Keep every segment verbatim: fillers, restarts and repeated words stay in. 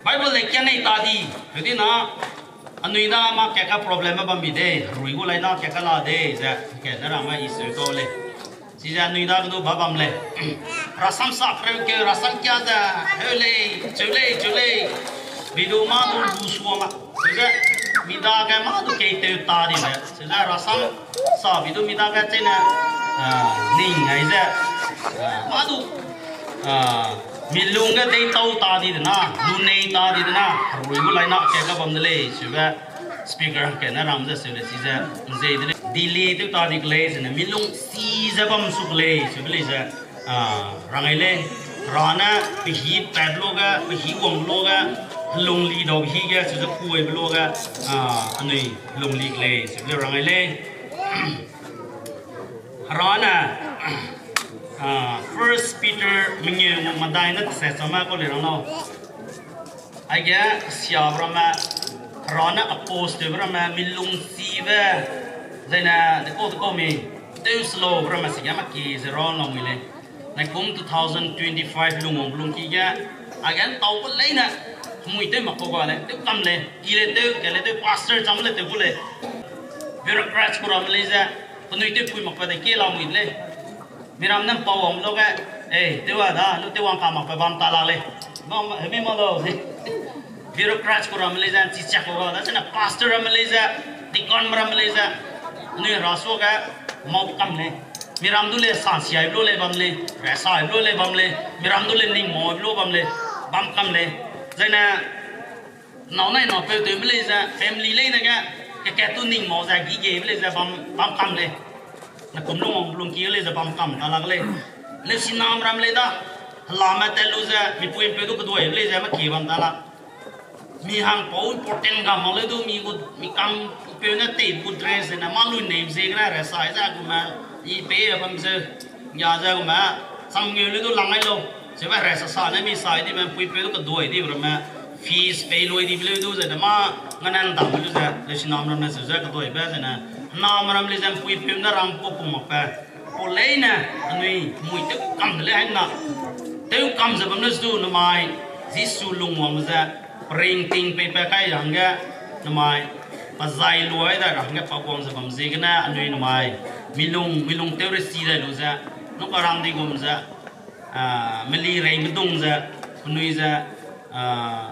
Bible le kia nei ta di, hedi na, anui da ma kat ka problem bam mi de, rui gu lai na kat ka la de, ze, kat ne rangme i seu kau lei. Chize anui da kedu ba bam lei. Rasam sa kreu keu, rasam kia ze, heu lei, cheu lei, cheu lei. Bidu mâ du lu sua ma. Chize, mi dage mâ du kei teu ta di ze. Chize rasam sa bidu mi dage chene, ah, ning ai ze. Ah, mâ du, ah, mi lung ge deitau ta di de na, lu nei ta di de na, herui gu lai na kat ka bam de lei, chibe speaker hangkat ne ram ze seu lei chize, nzei de lei. Delay tew ta di kelei zene, mi lung si ze bam su kelei, chibe lei ze, ah, rang ai lei, Hera ne pehî pat luage, pehî wang luage, helung li dau hî ge, chize kuaibe luage, ah, anui helung li kelei, chibe lei rang ai lei. Hera ne, ah, First Peter mengeu medai ne tese chame kau lei rang lau. Aige kesiabe ramme, Hera ne oppose tewbe ramme, mi lung sibe, zaine dekau dekau mi, tew slow be ramme sige maki ze ra lamui lei. Naikum two thousand twenty-five lungwangbe lungki ge, aige ntau gu leine, hemui tew mak kau ga lei, tew kam lei, ki le tew, ke le tew, pastor cham le tew gu lei. Bureaucrats ku ramme lei ze, penui tewpui makbe de kie lamui de lei. Miram ne mpau wang luage, eh, tew a da, lu tew wang ka makbe bam ta lak lei. Bam, hemi ma lau. Bureaucrats ku ramme lei ze, chichak ku ga da, zene pastor ramme lei ze, deacon ramme lei ze, anui Hera suage, mau kam lei. Miram du le sansiaibe lu lei bam lei, resaibe lu lei bam lei, miram du le ningmauibe lu bam lei, bam kam lei. Zaine, nâu nai nâu peu tewme lei ze, family leine ge, kekat tu ningmau ze, gigebe lei ze, bam, bam kam lei. Naikum lungwang lungki lei ze, bam kam ta lak lei. Leusiname ram lei da, helame tat lu ze, mipui mpeu du keduaibe lei ze, maki bam ta lak. Mi hang pau important ga mak leu du, mi gu, mi kam peu ne tei gu dress ne, mâ lui nei ziegene, resai ze gume, i pei bam ze, ya ze gume, cham ngeu leu du lang ai lau. Chibe resa sa ne mi sai dibe, mpuipeu du keduai dibe ramme, fees pei lui dibe leu du ze ne mâ, ngane ndam lu ze, leusiname ramme ze ze keduaibe ze ne, hename ram lei ze mpuipeu ne rang pau pung makbe, pau leine, anui, mui tew kam de lei hai na. Tew kam ze bam leu du namai, Jisu lungwang ze, peringting peipat kai ra hangge, namai, pezai luai dai ra hangge pa guang ze bam ziegene anui namai, milung, milung tew resi dai lu ze, nung karang di gum ze, ah, meli rei medung ze, penui ze, ah,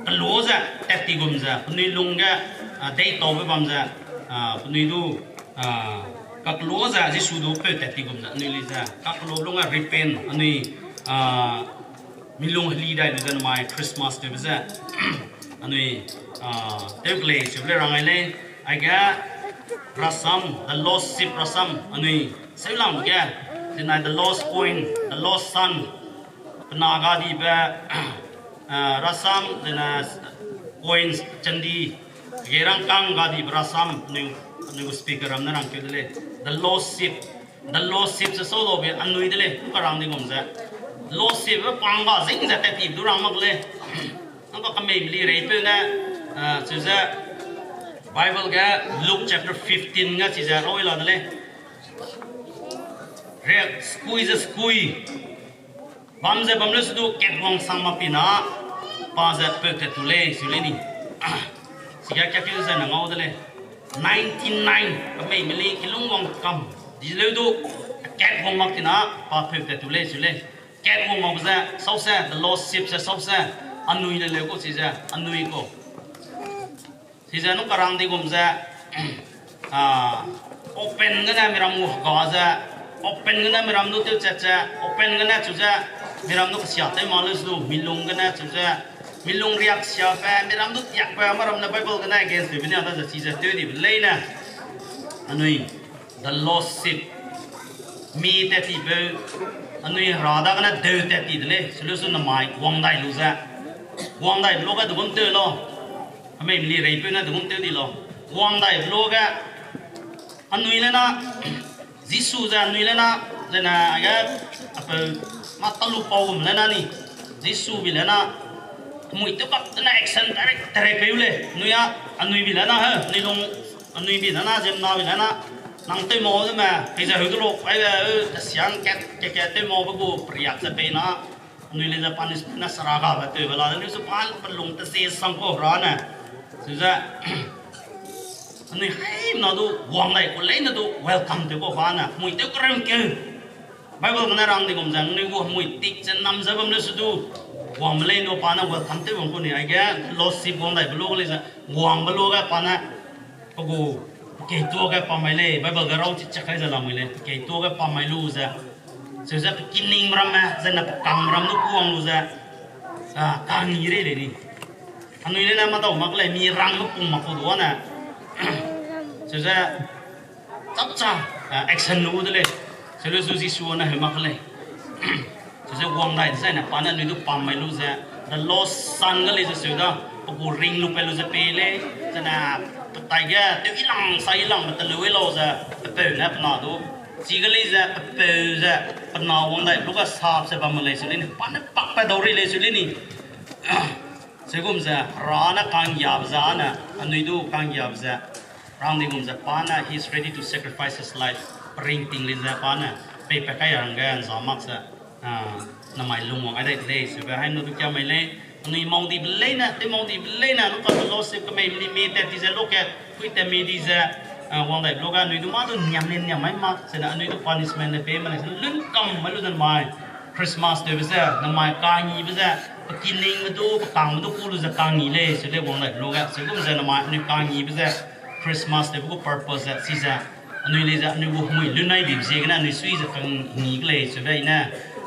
kelu ze, tat ti gum ze, penui lung ge, ah, deitaube bam ze, ah, penui du, ah, kakelu ze, Jisu du peu tat ti gum ze, anui lei ze, kakelu lung ge repent, anui, ah, milung heli dai lu ze namai Christmas tewbe ze, anui, ah, tew kelei, chibe lei rang ai lei, aige, rasam, the lost sheep rasam, anui, seulang ge, zenai the lost coin, the lost son, pena gadibe, ah, rasam, zene coins, chandi, ge rangkâng gadibe rasam, anui, anui gu speaker ram ne rangkeu de lei, the lost sheep, the lost sheep ze sau daube anui de lei, nung karang di gum ze. Lost sheep be pang ga zing ze tat ti du rang mak lei. Nang ka kemei meli reipeu ne, ah, chize Bible ge Luke chapter fifteen ge chize rui la de lei. Re, skui ze skui. Bam ze bam leu se du kat wang sang mak pi na, pa ze peu tat tu lei, su lei ni. Chige kakeu ze ne ngau de lei. Ninety-nine, kemei meli kilung wang kam. Di leu du, kat wang mak pi na, pa peu tat tu lei, su lei. Kat wang mak ze, sause, the lost sheep ze, sause, anui le leu kau chize, anui kau. Chize nung karang di gum ze, ah, open gene miram gu hega ze, open gene miram du tewchat ze, open gene chu ze, miram du kesia tew ma leu se du, milung gene chu ze, milung riak siabe, miram du tiakbe, maram ne Bible gene against tewbe nia da ze chize tew dibe leine. Anui, the lost sheep. Mi tat ti peu, anui Hera dagene deu tat ti de lei, su leu su namai wang dai lu ze. Wang daibe luage degum tew lau. Hemei meli reipeu ne degum tew di lau. Wang daibe luage, anui le na, Jisu ze anui le na, zene age, apeu, mâ talu pau gum le na ni, Jisu bi le na, hemui tew kak tene action direct tere peu lei, anui a, anui bi le na he, anui lung, anui bi le na, ziemmena bi le na, nang tew mau de me, peize heu de lo, aibe, kesian kat, kat, kat tew maube gu, periak ze pei na, Anui lei ze punishment ne sera gabe tewbe la de, anui su pa pelung tese sang kau Hera ne. Su ze, anui haimena du wang dai ku leine du welcome tew kau pa ne, mui tew kerem keu. Bible gene rang di gum ze, anui gu mui tik ze nam ze bam le su du, wangme lei du pa ne welcome tew bam kau ni, aige fellowship wang daibe lu lei ze, wangbe lu ge pa ne, pe gu, pe keituage pamai lei, Bible ge rau chi chak kai ze lamui lei, pe keituage pamai lu ze. Seu ze pe kiningme ramme, zene pe kangme ram du kuang lu ze, a, kangi rei lei ni. Anui lei ne madau mak lei, mi rangme pung mak kau du ane. Seu ze, chapcha, a, action lu de lei. Seu le zu Jisu ne heu mak lei. Seu ze wang dai dezaine pa ne anui du pamai lu ze, the lost son ga lei ze seu da, pe gu ring lu pe lu ze pei lei, zene, pe taige, tew ilang sa ilangbe teleu lau ze, pe peu ne pe na du. Chige lei ze, pe peu ze, pe na wang dai lu ga sap ze bamme lei seu lei ni, pa ne pakpat dau rei lei seu lei ni. Segum ze, Hera ne kanggiabe ze, ane, anui du kanggiabe ze, rang di gum ze, pa ne, he is ready to sacrifice his life. Pe ringting lei ze, pa ne, peipat kai hangge, nza mak ze, a, namai lungwang ai dai de lei, seube haimena du kiamai lei, anui maudibe leine, tew maudibe leine, nung ka fellowship kemei lime tat ti ze lokat, pui tat mi di ze, a, wang dai lu ga, anui du mâ du niam le niam mai mak, zene anui du punishment le pei ma lei, zene lun kam mai lu ze namai, Christmas tewbe ze, namai kangibe ze, pe kiningme du, pe kangme du ku lu ze kangi lei, seu lei wang dai lu ga, seugum ze namai anui kangibe ze, Christmas tewbe gu purpose ze, chize, anui lei ze, anui gu hemui lun nai dibe ziegene, anui sui ze kangi ke lei, seube i ne,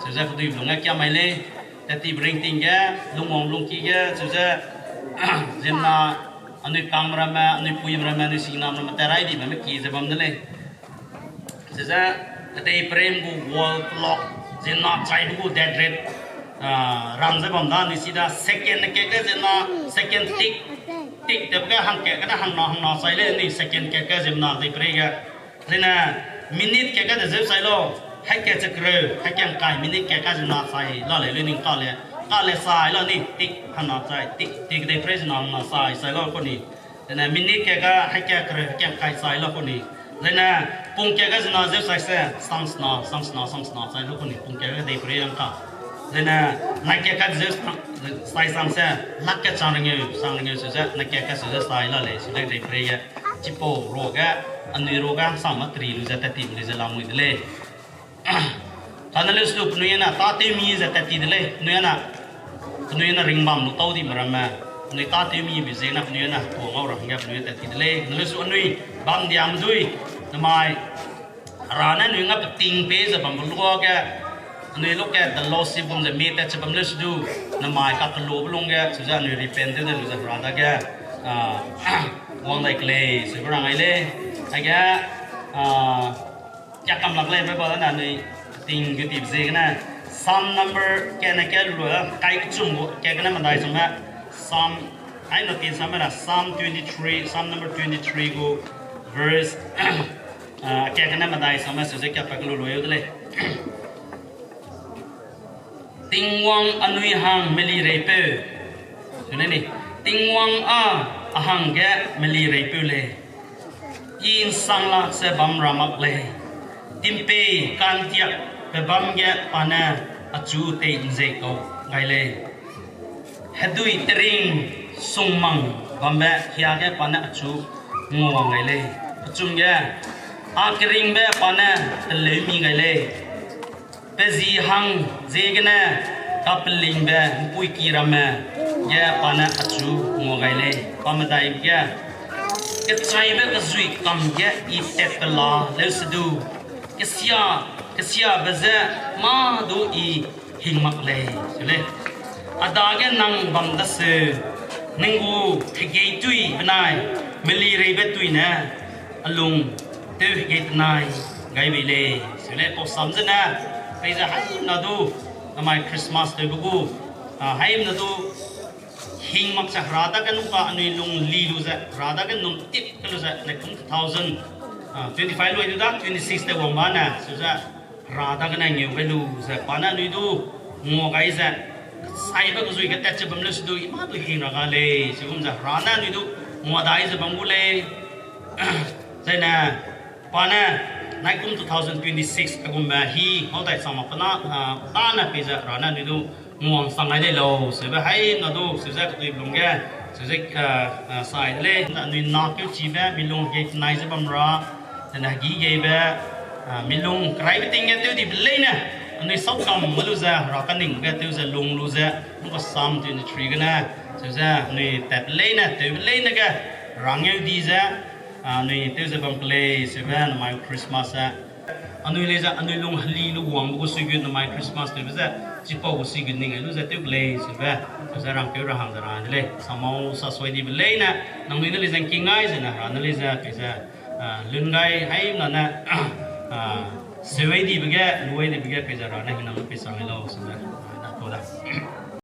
seu ze kedui lungge kiamai lei, tat tibe ringting ge, lungwang lungki ge, seu ze, ziemna, anui kangme ramme, anui puime ramme, anui singname ramme, tat rai dibe me ki ze bam de lei. Ze ze, kedeiperei gu wall clock, ziemna chaibe gu death rate, a, ram ze bam da, anui si da, second kat ge ziemna, second tick, tick tewbe ge hangkat gene hangna, hangna chai lei, anui second kat ge ziemna kedeiperei ge. Zene, minute kat ge de zeu chai lau, haikat ze kereu, haikat ngkai minute kat ge ziemna chai la lei, lei ning ka le, ka le chai la ni, tick hangna chai, tick, tick kedeiperei ziemna hangna chai, chai lau kau ni. Zene minute kat ge haikat kereu, haikat ngkai chai lau kau ni. Zene pung kat ge ziemna zeu chai se, sangsena, sangsena, sangsena chai lau kau ni, pung kat ge kedeiperei rang ka. Zene nai kat ge zeu chai sang se, lak kat chang rengeu, chang rengeu seu ze, nai kat ge seu ze chai la lei, seu lei kedeiperei ge. Chipau ruage, anui ruage, hangsame teri lu ze tat tibe lu ze lamui de lei. Kane leu su penui ne tâtewmi ze tat ti de lei, penui ne, penui ne ringbam lu tau dime ramme, penui tâtewmibe ziegene penui ne tuâ ngau ra hangge penui tat ti de lei. Kane leu su anui bam diam dui, namai, Hera ne anui nga peting pei ze bambe luage, anui lokat the lost sheep gum ze mi tat che bam leu su du, namai kakelabe lungge, su ze anui repent tew de lu ze Hera dage, a, wang dai ke lei, seube rang ai lei, aige, a, Kiakam lak lei Bible ne anui ting gu tibe ziegene. Psalm number kene ke lu, kai kechum gu, kekene medai sangme. Psalm, ai no tin sangme na Psalm twenty-three, Psalm number twenty-three gu verse, ah, kekene medai sangme su ze kiapa ke lu lu eu de lei. Tingwang anui hang melireipeu. Sune ni, Tingwang â a hangge melireipeu lei. I ’nsanglak ze bam ra mak lei. Timpei ka'ntiakbe bâm ge pa ne achu tei ’nzei kau gai lei. Hedui tering sungmang bambe hiage pa ne achu nguawang gai lei. Kechum ge, a keringbe pa ne teleu mi gai lei. Pe zi hang ziegene kapelingbe ’mpuiki ramme ge pa ne achu ngua gai lei. Pa medai ge, kechaibe kezui kam ge i tatbe la leusedu, kesia, kesiabe je mâ du i hing mak lei, se lei. A dage nang bam daseu, ning gu hegeitui benai melireibe tui ne, a lung tew hegei tenai gai bei lei, se lei. Pau sam zene, peize haimena du, namai Christmas tewbe gu, a, haimena du, hing mak ze Hera dage nungka anui lung li lu ze, Hera dage num tip ke lu ze, nai kum two thousand, a, twenty-five lui du da, twenty-six te wang ba ne, su ze, Hera dagene ngeu gai lu ze, pa ne anui du, ngua gai ze, kechaibe kezui ge tatche bam leusedu, i mâ du hing ra ga lei, chigum ze, Hera ne anui du, ngua dai ze bam gu lei, zaine, pa ne, nai kum two thousand twenty-six, a gumbe hi, ngau dai chang mak pe na, a, tâne peize, Hera ne anui du, Nguang sang gai dei lau, seube haina du, seuze ketuibe lungge, seuze, eh, eh, sai de lei, anui na keuchibe, milung hegei penai ze bam ra, zene hegî geibe, ah, milung keraibe ting ge tew dibe leine, anui sapkam ge lu ze, Hera kaningbe ge tew ze lung lu ze, nu kesam twenty-three gene, seuze anui tatbe leine, tewbe leine ge, rangeu di ze, ah, anui tew ze bam kelei, seube namai Christmas e. Anui lei ze, anui lung heli lu wangbe gu suigut namai Christmas tewbe ze, chipau gu suigut ning ai lu ze tew kelei, seube, seuze rangkeu ra hang ze rang de lei, samau sasoi dibe leine, nangnui ne lei ze ngking gai zene, Hera ne lei ze, peize, ah, lun gai haimena ne, ah, seuai dibe ge, luai dibe ge, peize Hera ne hingnam pei sang gai lau, seube, ah, da kau da.